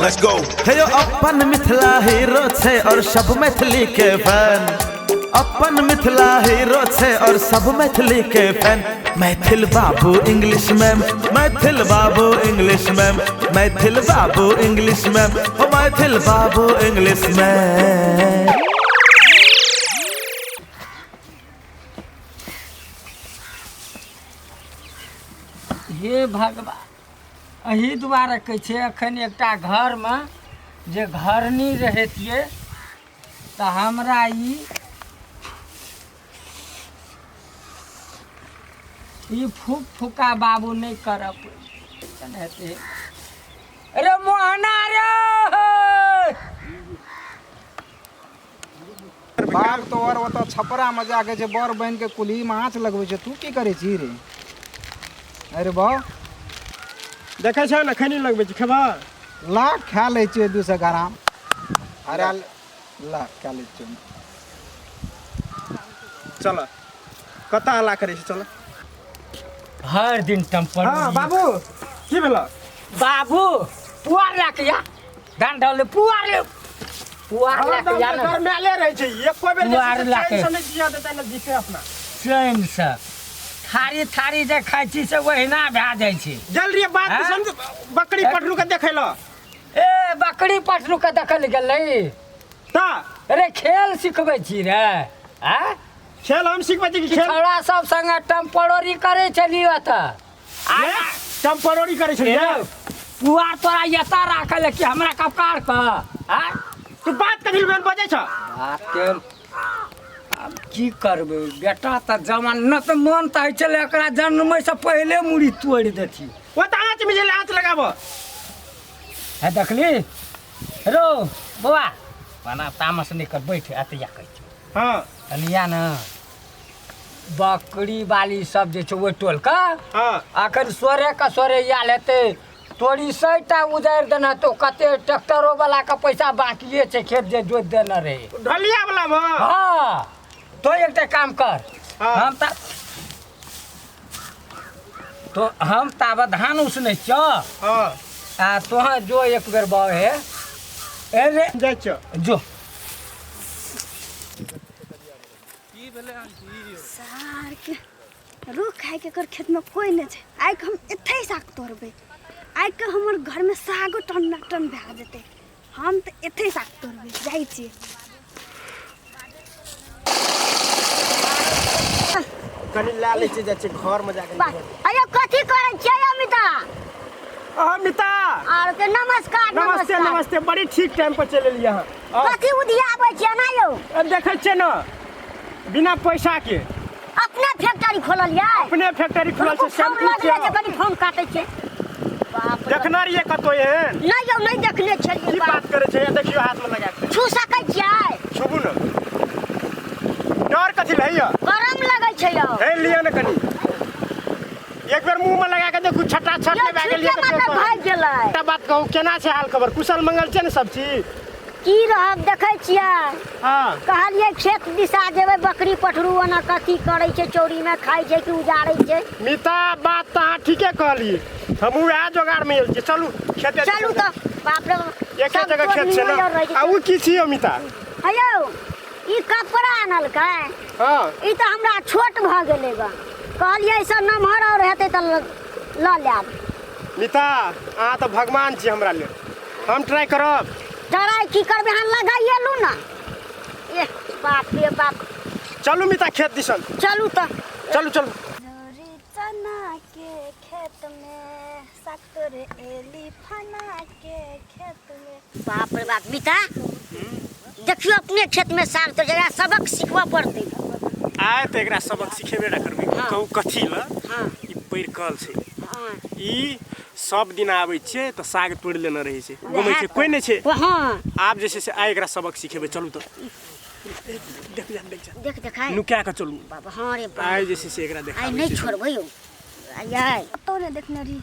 Let's go. हे यो अपन Mithila hero छै और सब मैथिली के फैन। अपन मिथिला हीरो छै और सब मैथिली के फैन। मैथिल बाबू इंग्लिश मैम, मैथिल बाबू इंग्लिश मैम, मैथिल बाबू इंग्लिश मैम, ओ मैथिल बाबू इंग्लिश मैम। हे भगवान, एहि दुआरे कहै छै एखन एकटा घरमे जे घरनी रहतियै तऽ हमरा ई फूक फुका बाबू नहि करऽ पड़तै। अरे मोहना रे, बाप तोहर ओतऽ छपरामे जाके जे बर बनि के कुल्हीमे आँच लगबै छै, तू की करै छी रे? अरे बा, देखै छौ ने, खैनी लगबै छी, खेबह? ला, खा लै छियै 200 ग्राम। अरे ला, खा लै छियै। चल, कतऽ हल्ला करै छी, चल। हर दिन टम्पर। हँ बाबू, की भेल? बाबू, पुआर लए के या, धान ढाल ले, पुआर ले, पुआर लए के या ने। गरमाले रहै छै, एको बेर जे पुआर छै से लए के। चैनसँ नहि जिया देतै ने जीते अपना। चैनसँ थारी थारी जे खाइ छी से ओहिना भए जाइ छै। गेल रहियै बात आँय? समझ, बकरी पटरू के देखै लए। ए, बकरी पटरू के देखल गेलै? तऽ अरे, खेल सिखबै छी रे, आँय? खेल हम सिखबै छी कि खेल? छौड़ा सब संगे टम्परोरी करै छलियै ओतऽ। टम्परोरी करै छलियै? पुआर तोरा एतऽ राखल है कि हमरा कपकार के, आँय? तू बात कथी लए बजै छ? बात के आब की करबै बेटा, तऽ जवान न तऽ मन तऽ होइ छलै एकरा जन्मैसँ पहिले मुड़ी तोड़ि देथिन। ओ तऽ आँच में जे आँच लगाब। हे, देखली रो बौआ, बना तामस नहि कर, बैठ। एतैया कहै छियौ। हाँ। कनिया ने बकरी बाली सब जे छै ओहि टोलके। हाँ। अखन सोरे के सोरे आयल हेतै, तोरी 100 टा उजारि देने तो कते ट्रैक्टरो वाला के पैसा बाकिए छै, खेत जे जोति देने रहे। ढलिया वाला मे? हाँ, तो एकटा काम कर। हाँ। हम तऽ तो हम ताबत धान उसनै छियौ। हाँ। आ तोहाँ जो एक बेर बाउ हे ए रे। जाइ छियौ। जो। सारके रुख खाइके एकर खेतमे कोइ नहि छै। आइके हम एतहि साग तोड़बै, आइके हमर घरमे सागो टन टन भए जेतै। हम तऽ एतहि साग तोड़बै, जाइ छियै। कनि लए लै छियै, जाइ छियै घरमे जाके। बा अयो, कथी करै छियै अमिता? अहाँ मिता। आर के नमस्कार। नमस्ते। नमस्ते, बड़ी ठीक टाइम पर चलि एलियै अहाँ। आउ। कथी उधियाबै छियै ना यौ? अब देखै छियै ने, बिना पैसा के अपने फैक्ट्री खोललियै? अपने फैक्ट्री खुलल रुकू, छै। फोन शैम्पू लगले छै। छै। कनि फोन काटै छै, बाप रे। देखने रहियै कतौ एहन? नहि यौ, नहि देखने छलियै। की बाप। बात करै छै? देखियौ हाथमे लगा के। छू सकै छियै? छुबू ने, डर कथी लए होइए? गरम लगै छै यौ। हे, लिअ ने, कनि एक बेर मुँह में लगा के देखू, छटा छट यौ, नहि भए गेल? छुटे मतलब भागि गेलै। एकटा बात कहू, केना छै हाल खबर? कुशल मंगल छै ने सब चीज? की रहब, देखै छियै। हाँ। कहलियै खेत दिशा जेबै, बकरी पठरू ओना कथी करै छै, चौरीमे खाइ छै कि उजाड़ै छै। मिता, बात तऽ अहाँ ठीके कहली, हमहूँ वएह जोगाड़ में आयल छी। चलू खेते। चलू तऽ, बाप रे बाप। एके सब जगह खेत छै ने। तोड़ रहै छै। आ ओ की छियै मिता? हेयौ, ई कपड़ा आनलकै। हाँ। ई तऽ हमरा छोट भऽ गेलै ग, कहलियै से नमहर आओर हेतै तऽ लऽ लेब। मिता, अहाँ तऽ भगवान छी हमरा लेल। हम ट्राई करब। ट्राई की करबै, अहाँ लगाइए लू ने। एह, बाप रे बाप। चलू मिता, खेत दिसन। चलू तऽ। चलू चलू। जोरी चना के खेत में साग तोरे एली फना के खेत में। बाप रे बाप, मिता, देखियो, अपने खेत में साग तो जरा सबक सिखबऽ पड़तै। आय तऽ एकरा सबक सिखेबे ना करबै। हाँ। कहू कथी लए? हाँ। ई पैरकल छै। हाँ। ई सब दिन आबै छियै तऽ साग तोड़ि लेने रहै छै, घुमै छै, कोइ नहि छै। हाँ। आब जे छै से आइ एकरा सबक सिखेबै। चलू तऽ, देख जा, देख जा। देख, देखाय। नुका कऽ चलू। बाबा, हाँ रे बाप। आइ जे छै से एकरा आइ देखाबै नहि छियै। छोड़बै यौ आइ, आइ कतौ नहि देखने रही।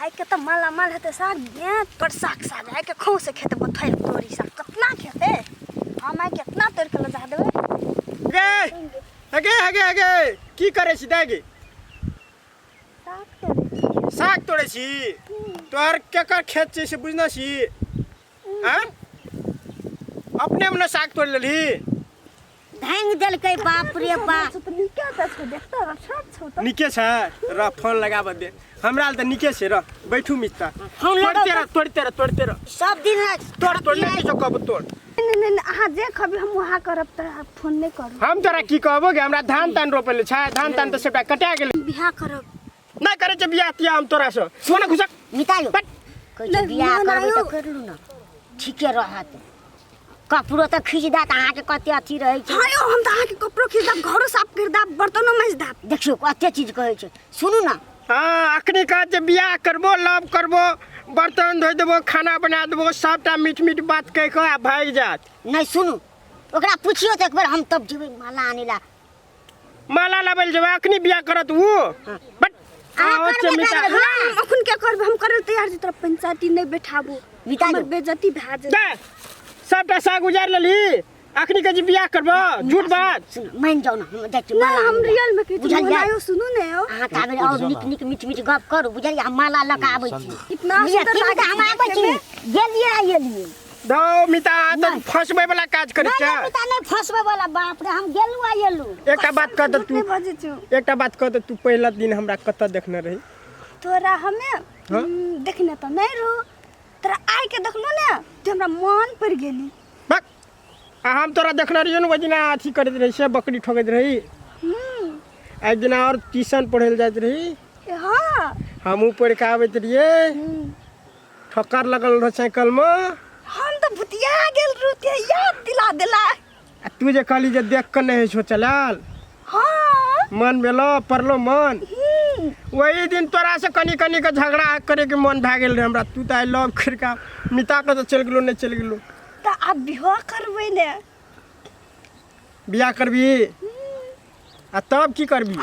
आइ के तऽ माला माल हेतै साग, पर साग साग आइ के खौ से खेतै बथै तोरी साग कतना खेतै। हम आइ केतना तोड़ि के लऽ जा देबै। गे हगे हगे हगे, की करै छी दाइ गे? साग तोड़ै छी। साग तोड़ै छी? तोहर केकर खेत छै से बुझने छी? आँ अपने में न साग तोड़ लेलही धांग देलकै बाप रे बाप। तऽ नीके तऽ छौ देखते अच्छा छौ तऽ। नीके छै रह फोन लगाबऽ दे हमरा ल तऽ नीके छै रह बैठू मिस्ता। फोन लगाउ। तोड़ते रह तोड़ते रह तोड़ते रह। सब दिन तोड़ तोड़ नहि किछो कहबो तोड़। नहि नहि नहि अहाँ जे कहबै हम वहाँ करब तऽ अहाँ फोन नहि करू। हम तोरा की कहबो गे हमरा धान तान रोपै ले छै धान तान तऽ सबटा कटा गेलै। बियाह करब। नहि करै छै बियाह तियाह हम तोरा से सोना घुसक मितायो बट। कहै छै नहि, बियाह मोहन करबै आयो। तऽ कर लू ने ठीके रहत कपड़ो तऽ खींच देत अहाँके कते अथी रहै छै। हाँ यौ हम तऽ अहाँके कपड़ो खींच देब घरो साफ कर देब बर्तनो माजि देब। देखियौ कते चीज कहै छै सुनू ने। हाँ अखनी कहत जे बियाह करबो लव करबो बर्तन धोइ देबो खाना बना देबो सबटा मीठ मीठ बात कहि कऽ आ भागि जायत। नहि सुनू ओकरा पुछियौ तऽ एक बेर हम तब जेबै माला आनै ला। माला लाबै लए जेबै अखनी बियाह करत उ। बट अहाँ आओ करबै छै मिता। एकरा हाँ हम अखन के करबै हम करै तैयार छी तोरा पंचायती नहि बैठाबू मिता हमर जो। बेइज्जती भए जेतै। दे सबटा साग उजारि लेलही अखनी के जे बियाह करबो झूठ बात। सुन मानि जाउ ने हम जाइ छी नहि माला हम आनै ला। रियल में कहै छी बुझलियै? मोहन आयो सुनू ने यौ। अहाँ तऽ आबै आओर नीक नीक मीठ मीठ गप करू बुझलियै हम माला लऽ कऽ आबै छी। इतना बुझलियै? सुन्दर की लागै मिता हम छै आबै छी देखैमे। गेलियै आ एलियै। दौ मिता अहाँ तऽ नहि। फंसबै वाला काज करै नहि छै। नहि मिता नहि फंसबै वाला बाप रे हम गेलहुँ आ एलहुँ। एकटा बात कह तऽ तू नहि बजै छौ। एकटा बात कह तऽ तू पहिला दिन हमरा कतऽ देखने रही? तोरा हमे हाँ? देखने तऽ नहि रहू तोरा आइ के देखलहुँ ने तऽ हमरा मन पड़ि गेली। बक आ हम तोरा देखने रहियो ने ओहि दिना अथी करैत रही से बकरी ठोकैत रही। एक दिना और ट्यूशन पढ़ै लए जाइत रही। हाँ। हमहूँ पढ़ि कऽ आबैत रहियै ठोकर लगल रहो साइकिल में। हम तऽ भुतिया गेल रहू ते याद दिला देला। आ तू जे कहली जे देख कऽ नहि होइ छौ चलाल। हाँ। मन भेलो पड़लो मन। वही दिन तोरा से कनी कनी के झगड़ा करे के मन भए गेल रहे हमरा। तू तऽ I love करि कऽ मिता के तऽ चलि गेलो नहि चलि गेलो। तऽ आब बियाह करबै ने। बियाह करबी आ तब की करबी?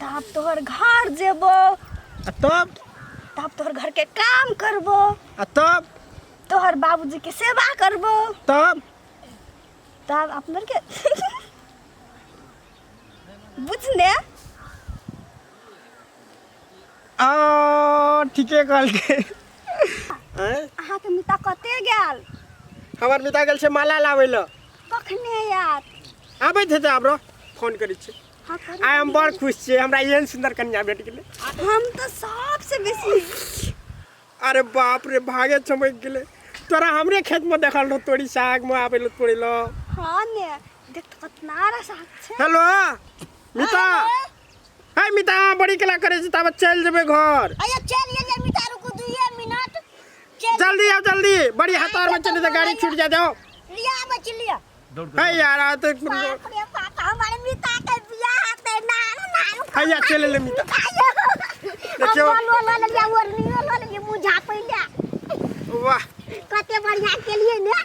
तब तोहर घर जेबो। आ तब? तब तोहर घर के काम करबो। आ तब? तोहर बाबूजी के सेवा करबो। तब? तब अपना के बुझने। आ ठीके कहलकै। आँय? अहाँके मिता कते गेल? हमर मिता गेल छै माला लाबै लए। कखने आयत? आबैत हेतै आब रह फोन करै छियै। हाँ, करू। आइ हम बड़ खुश छियै हमरा एहन सुन्दर कन्या भेट गेलै। हम तऽ सबसे बेसी। अरे बाप रे भागे चमकि गेलै। तोरा हमरे खेत में देखल रहो तोरी साग में आबै लए तोड़ै लए। हाँ ने देख तऽ कतना रा साग छै। हेलो मिता। हे मिता अहाँ बड़ी केला करै छी ताबत चलि जेबै घर। अरे चलि गेलियै मिता रुकू 2 मिनट। जल्दी आउ जल्दी बड़ी हतार में चलि तऽ गाड़ी छूट जाय जाओ। लिया आबै छी लिया। हे यार आ तऽ बाप रे बाप हमारे मिता के बियाह हेतै नाम नाम। हैया चलि एलै मिता। देखियौ। लऽ लेलियै ओढ़नियो लऽ लेलियै मुँह झाँपै लए। वाह कते बढ़िआँ केलियै ने।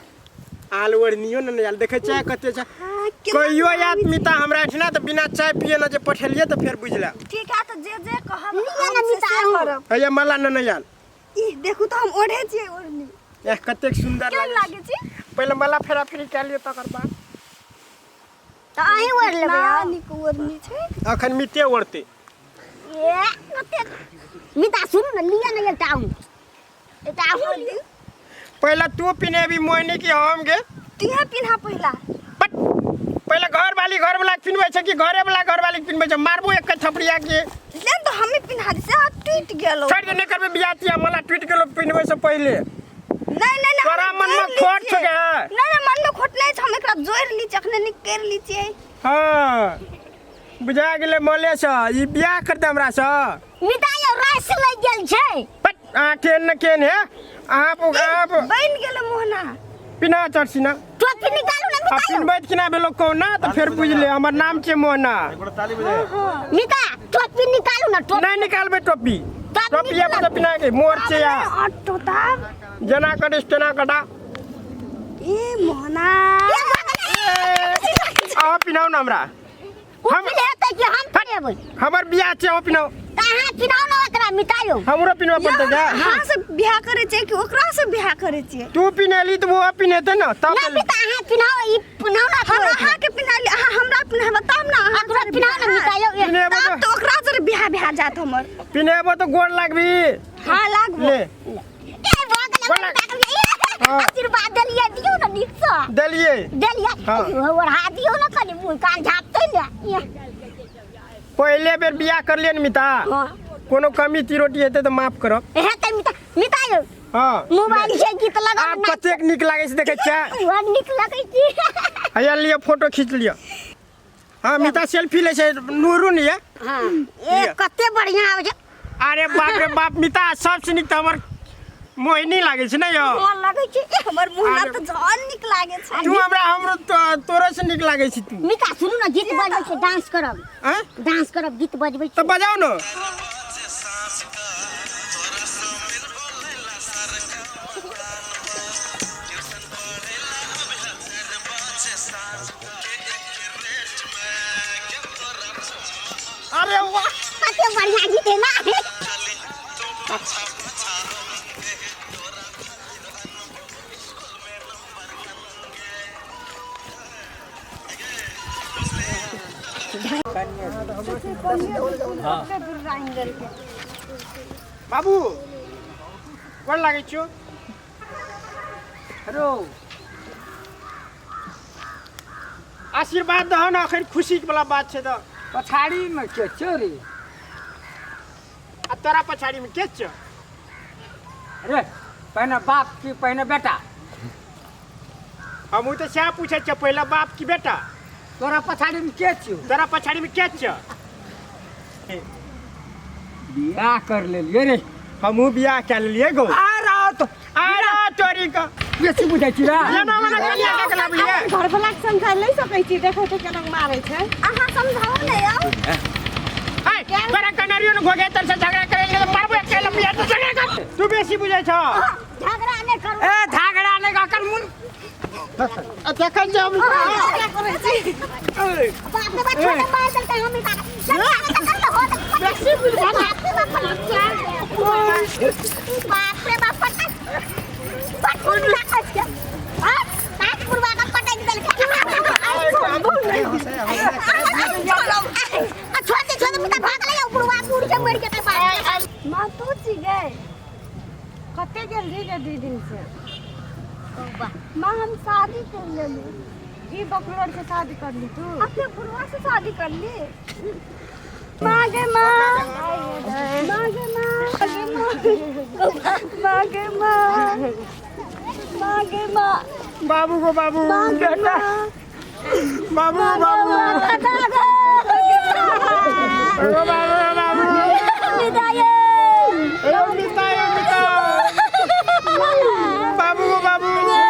आल ओढ़नियो ने आयल देखै छै कते छै। हाँ, केना कहियो आयत मिता हमरा एहिठिना तऽ बिना चाय पिए ने जे पठेलियै तऽ फेर बुझि लेब। ठीक है तऽ जे जे कहब लिअ ने हम से मिता, से अहूँ। करब। हैया माला ने नहि आयल। ई देखू तऽ हम ओढ़े छियै ओढ़नी। एह कतेक सुन्दर केहन लागै लागै छै? पहिले माला फेरा फेरी कए लियौ तकर बाद। तऽ अहीं ओढ़ि लेबै ना आब। नीक ओढ़नी छै। अखन मिते ओढ़तै। ए कते मिता सुनू ने लिअ ने एकटा अहूँ। एकटा अहूँ लिअ। पहिले तू पिनेबी मोहिनी की हम गे? तुहे पिन्हा पहिला। बट पहिले घर वाली घर वाला के पिनबै छै कि घरे वाला घर वाली के पिनबै छै? मारबो एक थपड़िया के। ले तऽ हमे पिन्हा दै छै, टूटि गेलौ। छोड़ि दे नहि करबै बियाह तियाह मला टूटि गेलौ पिनबै से पहिले। नहीं नहीं नहीं तोरा हम मन में जोड़ि लै खोट छौ छियै। गे? नहीं नहीं मन में खोट नहीं छै हम एकरा जोड़ि ली छियै अखने नीक करि ली छियै। हाँ बुझा गेलै मले सँ ई बियाह करतै हमरा सँ। मिता यौ रासि लागि गेल छै। बट अहाँ केहन ने केहन हे अहाँ आप बनि गेलै मोहना। पिना चढ़सी ना। टोपी निकालू ने आ मिता यौ। पिनबैत केना भेलो कहुना तऽ फेर बुझि ले हमर नाम छै मोहना। मिता टोपी निकालू ने टोपी। नहि निकालबै टोपी। टोपी टोपी निकालू। पर पिना के मोर छै या। ऑटो ताब। जेना करिस तेना कटा। ए मोहना। अहाँ पिनाउ ने हमरा। ओ पिन्हेतै कि हम पिन्हेबै? हमर बियाह छै अहाँ पिनाउ। तऽ अहाँ पिनाउ ने ओकरा मिता यौ। हमरो पिनबऽ पड़तै गे। अहाँ से बियाह करै छियै कि ओकरा से बियाह करै छियै? तू पिनेली तऽ ओहो पिनेतै ने तब नहि मिता अहाँ पिनाउ ई पिनाउ ने हम अहाँके पिन्हाली अहाँ हमरा पिन्हाबऽ तब ने अहाँ ओकरा पिनाउ ने मिता यौ। पिनेबो तब तऽ ओकरा से बियाह भए जायत हमर। पिनेबो तऽ गोर लागबी। हाँ लागबो। ले ए भऽ गेलै गोर लाग। मिता के बियाह। हाँ। आशीर्वाद देलिए। देलिए। हाँ। ओढ़ा दियो ना कनी, मुँह कान झापते ने। पहिले बेर बियाह करलिए ने मिता। हाँ। कोनो कमी तिरोटी हेतै तऽ माफ करब। हेतै मिता, मिता यौ। हाँ। मोबाइल से गीत लगा। आब कतेक नीक लागै छै देखै छियै? बड़ नीक लगै छै। हैया लिअ, फोटो खींच लिअ। हाँ मिता सेल्फी लै छै, नूरू ने ये। हाँ, ए कते बढ़िया आबै छै। अरे बाप रे बाप मिता, सबसे नीक तऽ हमर मोहिनी लागै छै ने यौ। मोन लगै छै ए, हमर मुँह अरे- तऽ जहन नीक लागै छै। तू हमरा हमरो तोरो से नीक लागै छै तू। मिता सुनू ने, गीत बजबै छै, डांस करब। आँय? डांस करब, गीत बजबै तऽ छै। बजाउ ने। अरे वाह, कते बढ़िया गीत है ना। बाबू गोर लागै छियौ। हेलो, आशीर्वाद दहो ने, अखन खुशी वाला बात छै तऽ। पछाड़ी में के छौ रे? आ तोरा पछाड़ी में के छौ? रे पहिने बाप की पहिने बेटा? हमहूँ तऽ सएह पूछै छियै, पहिले बाप की बेटा? तोरा पछाड़ी में के छियौ? तोरा पछाड़ी में के छौ? बियाह कर लेलियै रे। हमहूँ बियाह कए लेलियै गो। आ रहो तो आ रहो तोरी के। बेसी बुझै छी रे। एना मना कनिया के लाबलियै। घर वाला के समझा नहीं सकै छी, देखै छै केना मारै छै। अहाँ समझाउ ने यौ। ऐ तोरा कनरियो ने घोगे तर से झगड़ा करै छै तऽ मारबो एक लपिया तो झगड़ा कर। तू बेसी बुझै छ। झगड़ा नहि करू। ए झगड़ा नहि कर मुन। आ देखै छै हम। क्या करै छी? बाप रे बाप, छोटे मार देलकै हम मिता। बेसी बुझ, बाप रे बाप, बाप रे बाप, पटक पटक लागै छै। हां, पाँच बुढ़वा के पटक देलकै। आ छोड़ दे, छोड़ दे मिता, भाग ले बुढ़वा, बूढ़ के मर जेतै बाप। माँ तू छी गए? कते गेल रही गे 2 दिन से? माँ हम शादी कर लेली। ई बकलोर से शादी कर ली तू? अपने बुढ़वा से शादी कर ली। माँ गे माँ, माँ गे माँ, माँ गे माँ, माँ गे माँ, बाबू गो बाबू, माँ गे बेटा माँ, बाबू बाबू गो बाबू बाबू। मिता ये। ए मिता ये।